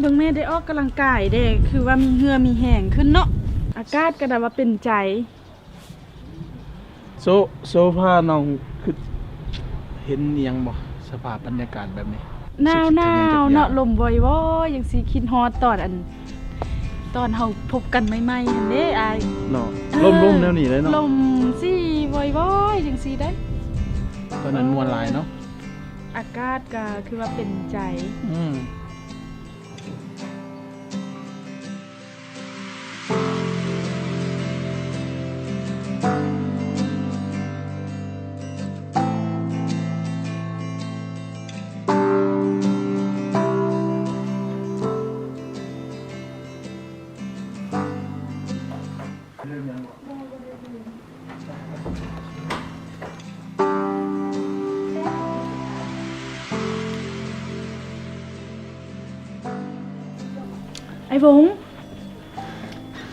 ເບິ່ງແມ່ໄດ້ອອກກຳລັງກາຍເດ້ ຄືວ່າມີເຫື່ອມີແຮງຂຶ້ນເນາະ. ອາກາດກໍໄດ້ວ່າເປັນໃຈ. ໂຊ ໂຊພານ້ອງຄືເຫັນອີ່ຫຍັງບໍ່? ສະພາບບັນຍາກາດແບບນີ້ ໜາວໆ ເນາະ ລົມວອຍໆ ຈັ່ງຊີ້ ຄິດຮອດຕອນອັນ ຕອນເຮົາພົບກັນໃໝ່ໆ ຫັ້ນເດ້ອ້າຍເນາະ. ເອີ ລົມໆ ແນວນີ້ເລີຍເນາະ ລົມຊີ້ວອຍໆ ຈັ່ງຊີ້ເດ້. ຕອນນັ້ນມ່ວນຫຼາຍເນາະ. ອາກາດກໍຄືວ່າເປັນໃຈ. ອືມ. ອ້າຍວົງ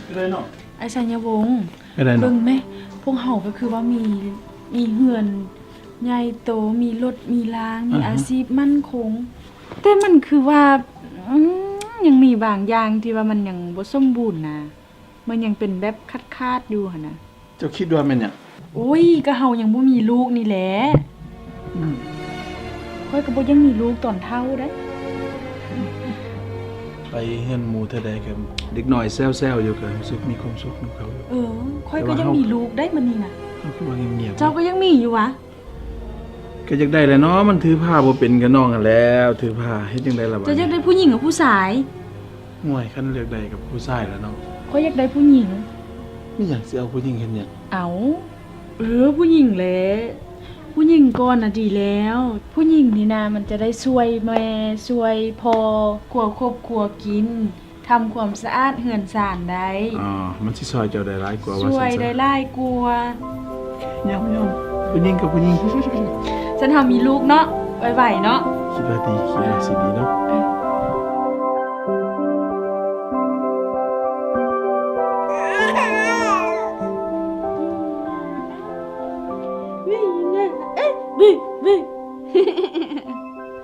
ເປັນໃດເນາະ? ອ້າຍໄຊຍະວົງ ເປັນໃດເນາະ? ເບິ່ງແມ ພວກເຮົາກໍຄືວ່າມີ ມີເຮືອນໃຫຍ່ໂຕ ມີລົດມີລາ ມີ ອາຮະ ອາຊີບໝັ້ນຄົງ ແຕ່ມັນຄືວ່າ ອືມ ຍັງມີບາງຢ່າງທີ່ວ່າມັນຍັງບໍ່ສົມບູນນະ. ມັນຍັງເປັນແບບຂາດໆຢູ່ຫັ້ນນະ. ເຈົ້າຄິດວ່າແມ່ນຫຍັງ? ໂອ້ຍ ກໍເຮົາຍັງບໍ່ມີລູກນີ້ແຫຼະ. ອືມ. ຂ້ອຍກໍບໍ່ຢາກມີລູກຕອນເຖົ້າເດ້. ໄປເຮືອນໝູ່ເທື່ອໃດກໍເດັກນ້ອຍແຊວໆຢູ່ ກໍຮູ້ສຶກມີຄວາມສຸກນຳເຂົາ. ເອີ ຂ້ອຍກໍຢາກມີລູກໄດ໋ມື້ນີ້ນະ. ເຈົ້າຄືວ່າງຽບໆ? ເຈົ້າກໍຍັງມີຢູ່ຫວາ? ກໍຢາກໄດ້ແຫຼະເນາະ ມັນຖືພາບໍ່ເປັນຄືນ້ອງຫັ້ນແຫຼ້ວ ຖືພາເຮັດຈັ່ງໃດລະບາດນີ້? ເຈົ້າຢາກໄດ້ຜູ້ຍິງກັບຜູ້ຊາຍ? ໂອ້ຍ ຄັນເລືອກໄດ້ກໍຜູ້ຊາຍແຫຼະເນາະ. ຂ້ອຍຢາກໄດ້ຜູ້ຍິງ. ມີຫຍັງ ຊິເອົາຜູ້ຍິງເຮັດຫຍັງ? ເອົ້າ ເອີ ຜູ້ຍິງແຫຼະ ຜູ້ຍິງກ່ອນນະດີແລ້ວ. ຜູ້ຍິງນີ້ນະ ມັນຈະໄດ້ຊ່ວຍແມ່ ຊ່ວຍພໍ່ ຄົວຄົບຄົວກິນ ທຳຄວາມສະອາດເຮືອນຊານໄດ້. ອໍ ມັນຊິຊ່ອຍເຈົ້າໄດ້ຫຼາຍກວ່າວ່າຊັ້ນຊະ. ຊ່ວຍໄດ້ຫຼາຍກວ່າ. ຍອມໆ ຜູ້ຍິງກັບຜູ້ຍິງ. ຊັ້ນເຮົາມີລູກເນາະ ໄວໆເນາະ. ຄິດວ່າດີ ຄິດວ່າຊິດີເນາະ. ເອີ.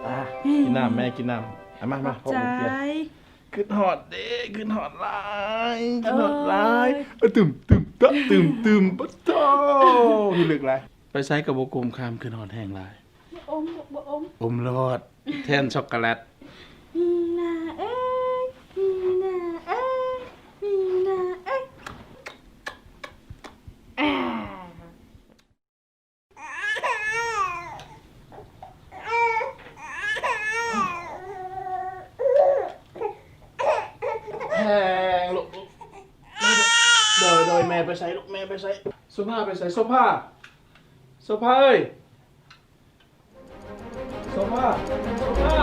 ອ່າ ກິນນ້ຳແມ່ ກິນນ້ຳ. ອາ ມາ ມາ ຂອບໃຈ. ຄິດຮອດເດ້ ຄິດຮອດຫຼາຍ ເອີຍ ຄິດຮອດຫຼາຍ. ເອີ ຕຶມ ຕຶມ ຕະ ຕຶມ ຕຶມ ປະໂທ້ ພິລຶກຫຼາຍ. ໄປໃສກໍບໍ່ກຸ້ມຄາມ ຄິດຮອດແຮງຫຼາຍ. ບໍ່ອົມ ບໍ່ ບໍ່ອົມ. ອົມໂລດ ແທນຊັອກໂກແລັດ. ມີນາເອີຍ ມີນາເອີຍ ມີນາເອີຍ. ແພງລູກ. ໂດຍ ໂດຍ ແມ່ໄປໃສລູກ ແມ່ໄປໃສ? ໂຊພາໄປໃສ? ໂຊພາ ໂຊພາເອີຍ ໂຊພາ ໂຊພາ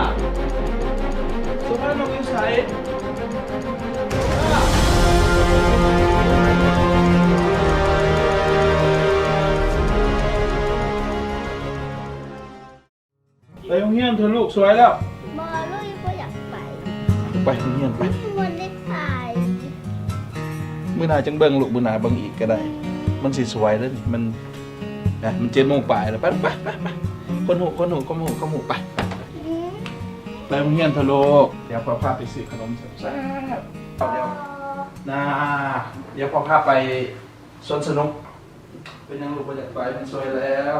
ໂຊພາ ນ້ອງຢູ່ໃສ? ໄປໂຮງຮຽນເຖາະລູກ ສວຍແລ້ວ. ບໍ່ ລຸຍບໍ່ຢາກໄປ. ໄປໂຮງຮຽນໄປ. ບໍ່ໄດ້ໄປ. ມື້ໜ້າຈັ່ງເບິ່ງລູກ ມື້ໜ້າເບິ່ງອີກກໍໄດ້. ມັນຊິສວຍເດ້ນີ້ ມັນ ນະ ມັນເຈັດໂມງປາຍແລ້ວ. ໄປ ໄປ ໄປ ໄປ. ຄົນຮູ້ ຄົນຮູ້ ຄົນຮູ້ ຄົນຮູ້ ໄປ. ໄປໂຮງຮຽນເຖາະລູກ. ດຽວພໍ່ພາໄປຊື້ຂະໜົມແຊບໆ. ດຽວ ນາ ດຽວພໍ່ພາໄປສວນສະໜຸກ. ເປັນຫຍັງລູກບໍ່ຢາກໄປ? ມັນສວຍແລ້ວ.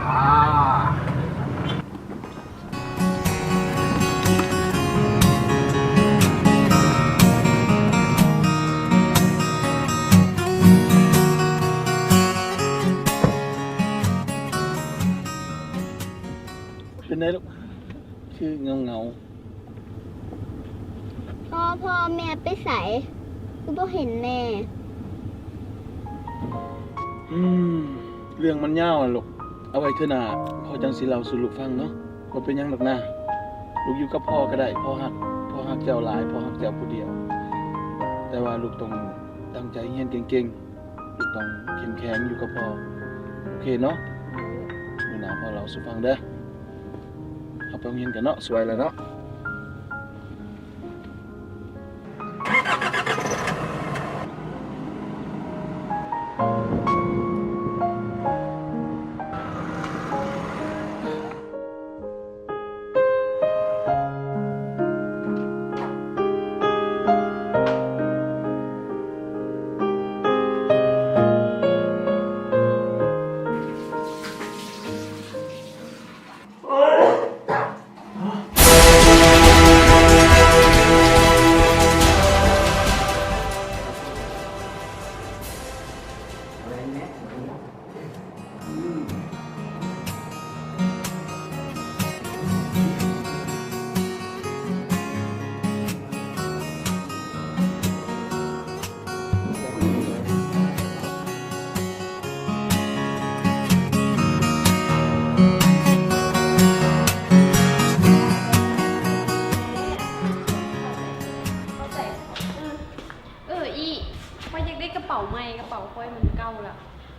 ອາ ເປັນໃດລູກ? ຄືເຫງົາໆ. ພໍ່ ພໍ່ ແມ່ໄປໃສ? ຄືບໍ່ເຫັນແມ່. ອືມ ເລື່ອງມັນຍາວຫັ້ນລູກ. ເອົາໄວ້ເທື່ອໜ້າ ພໍ່ຈັ່ງຊິເລົ່າສູ່ລູກຟັງເນາະ. ບໍ່ເປັນຫຍັງດອກນາ. ລູກຢູ່ກັບພໍ່ກໍໄດ້. ພໍ່ຮັກ ພໍ່ຮັກເຈົ້າຫຼາຍ. ພໍ່ຮັກເຈົ້າຜູ້ດຽວ. ແຕ່ວ່າລູກຕ້ອງຕັ້ງໃຈຮຽນເກັ່ງໆ. ລູກຕ້ອງເຂັ້ມແຂງຢູ່ກັບພໍ່. ໂອເຄເນາະ? ມື້ໜ້າພໍ່ເລົ່າສູ່ຟັງເດີ. ເຮົາໄປໂຮງຮຽນກັນເນາະ. ສວຍແລ້ວເນາະ. ເ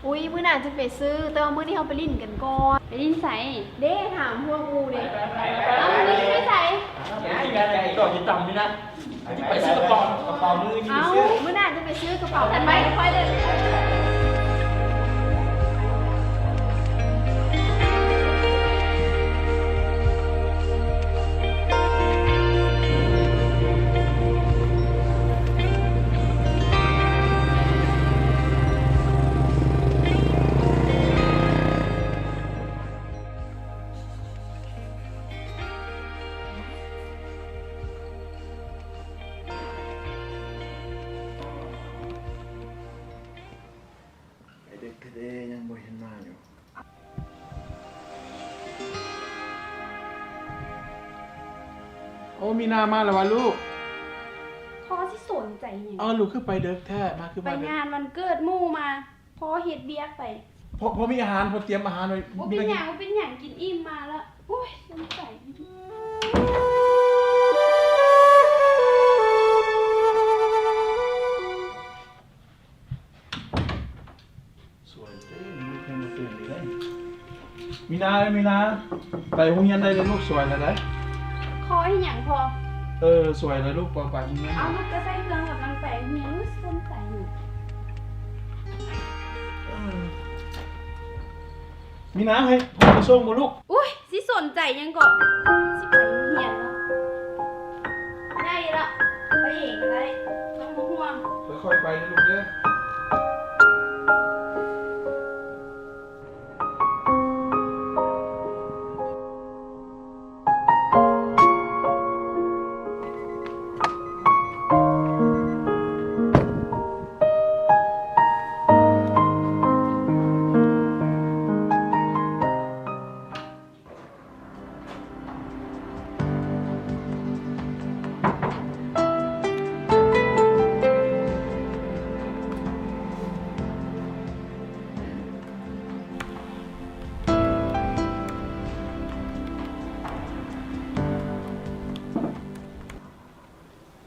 ອຸ້ຍ ມື້ໜ້າຈຶ່ງໄປຊື້ ແຕ່ວ່າມື້ນີ້ເຮົາໄປຫຼິ້ນກັນກ່ອນ. ໄປຫຼິ້ນໃສ? ເດ້ ຖາມພວກໝູ່ເດ້. ເອົາ ມື້ນີ້ໄປໃສ? ໄປກິນຕຳນີ້ນະ. ໄປຊື້ກະເປົາ ກະເປົາມື້ນີ້ໄປຊື້. ເອົ້າ ມື້ໜ້າຈະໄປຊື້ກະເປົາ. ໄປ ຄ່ອຍເດີນ. ໄປເດັກແທ້ເດ້ ຍັງບໍ່ເຫັນມາຢູ່. ໂອ້ ມີນາມາແລ້ວຫວາລູກ? ພໍ່ຊິສົນໃຈຫຍັງ? ເອົ້າ ລູກຄືໄປເດິກແທ້ ມາຄືມາເດິກ? ໄປງານວັນເກີດໝູ່ມາ. ພໍ່ເຮັດວຽກໄປ. ພໍ່ ພໍ່ມີອາຫານ ພໍ່ຕຽມອາຫານໄວ້. ບໍ່ເປັນຫຍັງ ບໍ່ເປັນຫຍັງ ກິນອີ່ມມາລະ. ໂອ້ຍ ສົນໃຈ. ສວຍເດ້ ມີເພິ່ນມາຕື່ນອີກແລ້ວ. ມີນາເອີຍ ມີນາ ໄປໂຮງຮຽນໄດ້ແລ້ວລູກ. ສວຍແລ້ວໃດ. ຂໍອີ່ຫຍັງພໍ່? ເອີ ສວຍແລ້ວລູກ ໄປ ໄປໂຮງຮຽນ. ເອົາ ລູກກະໃສ່ເຄື່ອງກຳລັງໄປໂຮງຮຽນ. ໂອ້ຍ ສົນໃຈຢູ່. ເອີ ມີນາ ໃຫ້ພໍ່ໄປສົ່ງບໍ່ລູກ? ໂອ້ຍ ຊິສົນໃຈຫຍັງເກາະ ຊິໄປໂຮງຮຽນເນາະ. ໃຫຍ່ລະ ໄປເອງກະໄດ້ ບໍ່ຕ້ອງຫ່ວງ. ຄ່ອຍໆໄປເດີລູກເດີ.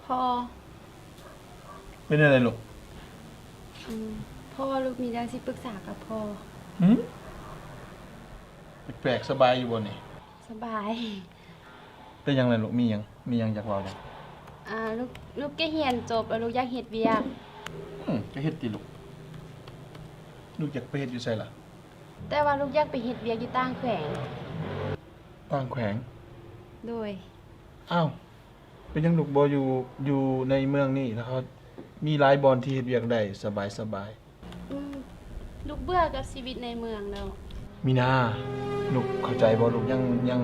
ພໍ່ ເປັນແນວໃດລູກ? ອືມ ພໍ່ ລູກມີເລື່ອງຊິປຶກສາກັບພໍ່. ຫື? ແປກໆ ສະບາຍຢູ່ບໍ່ນີ້? ສະບາຍ. ເປັນຫຍັງລະລູກ? ມີຫຍັງ ມີຫຍັງຢາກເວົ້າຫຍັງ? ອ່າ ລູກ ລູກກະຮຽນຈົບແລ້ວ ລູກຢາກເຮັດວຽກ. ອືມ ກະເຮັດຕິລູກ. ລູກຢາກໄປເຮັດຢູ່ໃສລະ? ແຕ່ວ່າລູກຢາກໄປເຮັດວຽກຢູ່ຕ່າງແຂວງ. ຕ່າງແຂວງ? ໂດຍ. ອ້າວ ເປັນຫຍັງລູກບໍ່ຢູ່ ຢູ່ໃນເມືອງນີ້ ແລ້ວເຮົາມີຫຼາຍບ່ອນທີ່ເຮັດວຽກໄດ້ສະບາຍໆ? ອືມ ລູກເບື່ອກັບຊີວິດໃນເມືອງແລ້ວ. ມີນາ ລູກເຂົ້າໃຈບໍ່? ລູກຍັງ ຍັງ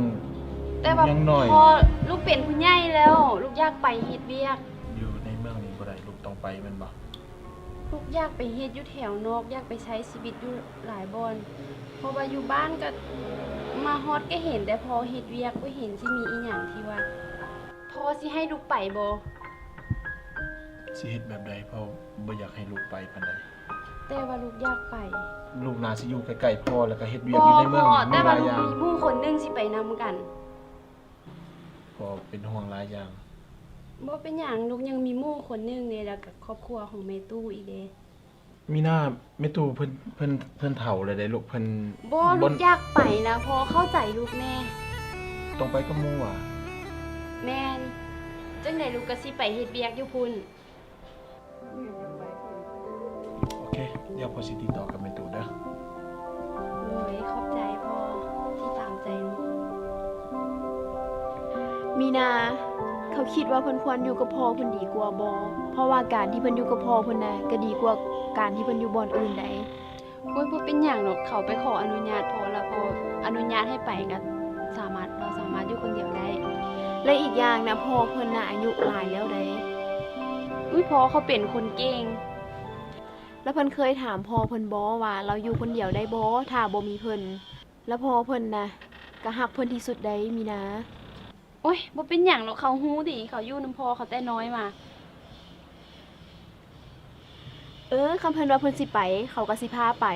ແຕ່ວ່າ ຍັງນ້ອຍ. ພໍ່ ລູກເປັນຜູ້ໃຫຍ່ແລ້ວ ລູກຢາກໄປເຮັດວຽກ. ຢູ່ໃນເມືອງນີ້ບໍ່ໄດ້ ລູກຕ້ອງໄປແມ່ນບໍ່? ລູກຢາກໄປເຮັດຢູ່ແຖວນອກ ຢາກໄປໃຊ້ຊີວິດຢູ່ຫຼາຍບ່ອນ ເພາະວ່າຢູ່ບ້ານກະ ມາຮອດກະເຫັນແຕ່ພໍ່ເຮັດວຽກ ບໍ່ເຫັນຊິມີອີ່ຫຍັງທີ່ວ່າ ພໍ່ຊິໃຫ້ລູກໄປບໍ່? ຊິເຮັດແບບໃດ? ພໍ່ບໍ່ຢາກໃຫ້ລູກໄປປານໃດ. ແຕ່ວ່າລູກຢາກໄປ. ລູກໜ້າຊິຢູ່ໃກ້ໆພໍ່ ແລ້ວກະເຮັດວຽກຢູ່ໃນເມືອງ ບໍ່ ມີຫຼາຍຢ່າງ. ແຕ່ວ່າລູກມີໝູ່ຄົນໜຶ່ງຊິໄປນຳກັນ. ພໍ່ເປັນຫ່ວງຫຼາຍຢ່າງ. ບໍ່ເປັນຫຍັງ ລູກຍັງມີໝູ່ຄົນໜຶ່ງເດ້ ແລ້ວກະຄອບຄົວຂອງແມ່ຕູ້ອີກເດ້. ມີນາ ແມ່ຕູ້ເພິ່ນ ເພິ່ນ ເພິ່ນເຖົ້າແລ້ວເດ້ລູກ ເພິ່ນ ບໍ່ ລູກຢາກໄປນະ ພໍ່ເຂົ້າໃຈລູກແດ່. ຕ້ອງໄປກັບໝູ່ຫວາ? ແມ່ນ. ຈັ່ງໃດລູກກະຊິໄປເຮັດວຽກຢູ່ພຸ້ນ. ໂອເຄ ດຽວພໍ່ຊິຕິດຕໍ່ກັບແມ່ຕູ້ເດີ. ໂດຍ ຂອບໃຈພໍ່ທີ່ຕາມໃຈລູກ. ມີນາ ເຂົາຄິດວ່າເພິ່ນຄວນຢູ່ກັບພໍ່ເພິ່ນດີກວ່າບໍ່? ເພາະວ່າການທີ່ເພິ່ນຢູ່ກັບພໍ່ເພິ່ນນະ ກະດີກວ່າການທີ່ເພິ່ນຢູ່ບ່ອນອື່ນໃດ. ໂອ້ຍ ບໍ່ເປັນຫຍັງດອກ ເຂົາໄປຂໍອະນຸຍາດພໍ່ ແລ້ວພໍ່ອະນຸຍາດໃຫ້ໄປກະສາມາດ ເຮົາສາມາດຢູ່ຄົນດຽວໄດ້. ແລະ ອີກຢ່າງນະ ພໍ່ເພິ່ນນະອາຍຸຫຼາຍແລ້ວໃດ. ອຸ້ຍ ພໍ່ເຂົາເປັນຄົນເກັ່ງ. ແລ້ວເພິ່ນເຄີຍຖາມພໍ່ເພິ່ນບໍ່ວ່າລາວຢູ່ຄົນດຽວໄດ້ບໍ່ ຖ້າບໍ່ມີເພິ່ນ? ແລ້ວພໍ່ເພິ່ນນະກະຮັກເພິ່ນທີ່ສຸດໃດ ມີນາ. ໂອ້ຍ ບໍ່ເປັນຫຍັງດອກ ເຂົາຮູ້ເດ ເຂົາຢູ່ນຳພໍ່ເຂົາແຕ່ນ້ອຍມາ. ເອີ ຄັນເພິ່ນວ່າເພິ່ນຊິໄປ ເຂົາກະຊິພາໄປ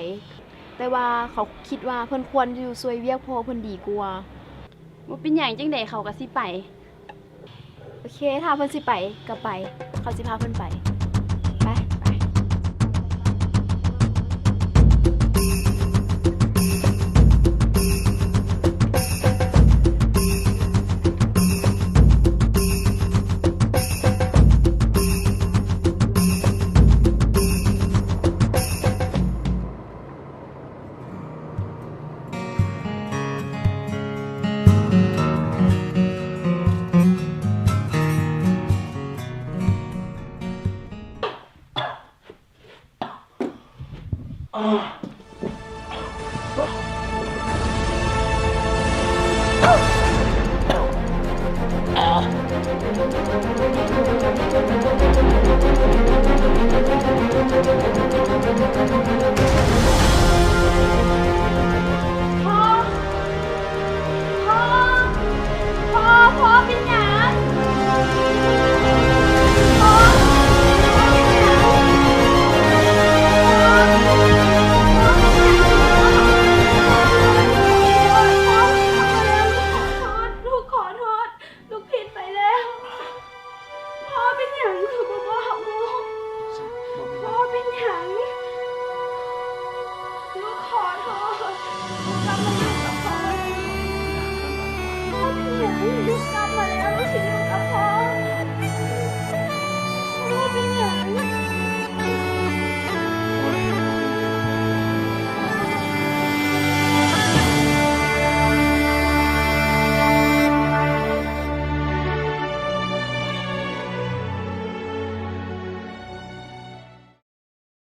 ແຕ່ວ່າເຂົາຄິດວ່າເພິ່ນຄວນຢູ່ຊ່ວຍວຽກພໍ່ເພິ່ນດີກວ່າ. ບໍ່ເປັນຫຍັງ ຈັ່ງໃດເຂົາກະຊິໄປ. ໂອເຄ ຖ້າເພິ່ນຊິໄປກະໄປ ເຂົາຊິພາເພິ່ນໄປ. ໄປ ໄປ. Ugh.